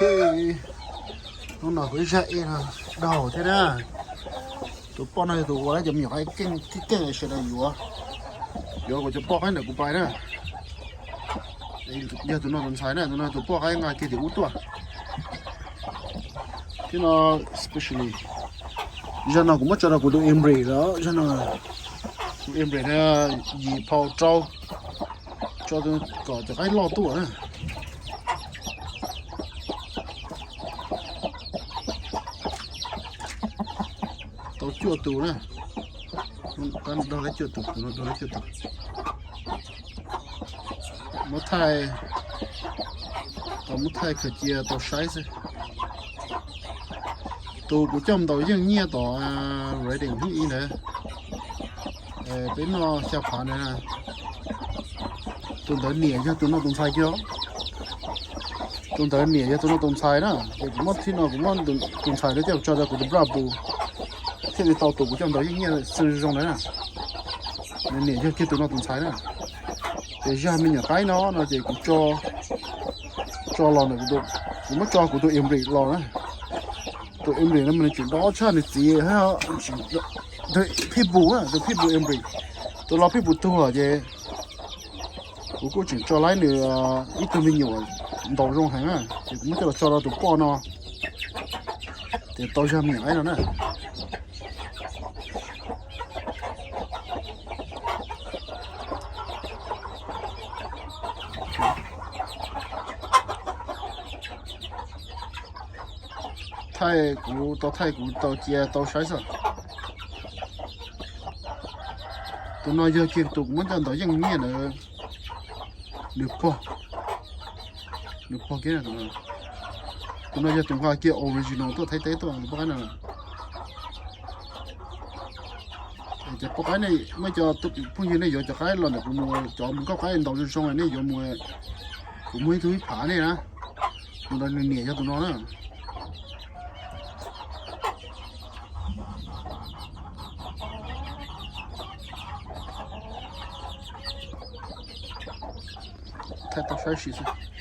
Hnub no kuv ib zaj ej no daug thiab na. Tus poj no yog tus uas cov me nyuam qaib keej keej sawv daws yuav, yuav kuv cov poj qaib ntawm kuv pais na. Yog tus no tus ntxhais na, tus no tus poj qaib nqa kiag tim ub tuaj. Thiab no specially zaj no kuv muab tso rau kuv tus embreed lawm, zaj no tus embreed na, yim phau rau, tso kom cov qaib loj tuaj na. Tau cuaj tus na. Tab dog cuaj tus, tus no dog cuaj tus. Muab thaij, tau muab thaij khaws cia tau saib xwb. Tus kuv coj ntaus yeej nyiaj tom Reading hnub ib ntawd, peb noj xya phav ntawd, tus ntawd niam yog tus no tus ntxhais kiag. Tus ntawd niam yog tus no tus ntxhais na, ces kuv muab thaij no kuv muab tus ntxhais ntawd coj tso rau kuv tus brother pus, thiaj li tau tus kuv coj ntaus yeej nyiaj xwb zoo ntawd na. Nws niam yog kiag tus no tus ntxhais na. Ces zaj me nyuam qaib no no ces kuv tso los ntawm kuv, kuv muab tso kuv tus embreed los na. Tus embreed no mas nws tseem dob tshaj nws txiv, tus pit bull, tus pit bull embreed, tus los pit bull tuag ces kuv kuj tseem tso laib nws ib tug me nyuam ntaus zoo heev na, ces kuv muab coj los tso rau tus poj no, ces tau zaj me nyuam qaib no na. Thaij kuv tau, thaij kuv tau cia tau saib xwb. Tus no yog kiag tus kuv muab coj ntaus yeej nyiaj ntawd, nws pog, nws pog kiag. Tus no yog tus nqa kiag original tuaj Thaib teb tuaj, tus poj qaib no. Cov poj qaib ne, muaj cov phooj ywg nej yuav cov qaib los ntawm kuv mus, cov mus nkauj qaib ntaus zoo zoo nej yuav mus, kuv muaj ib tug ib phav nej na. Tus no nws niam yog tus no na. Thaij tau saib sis xwb.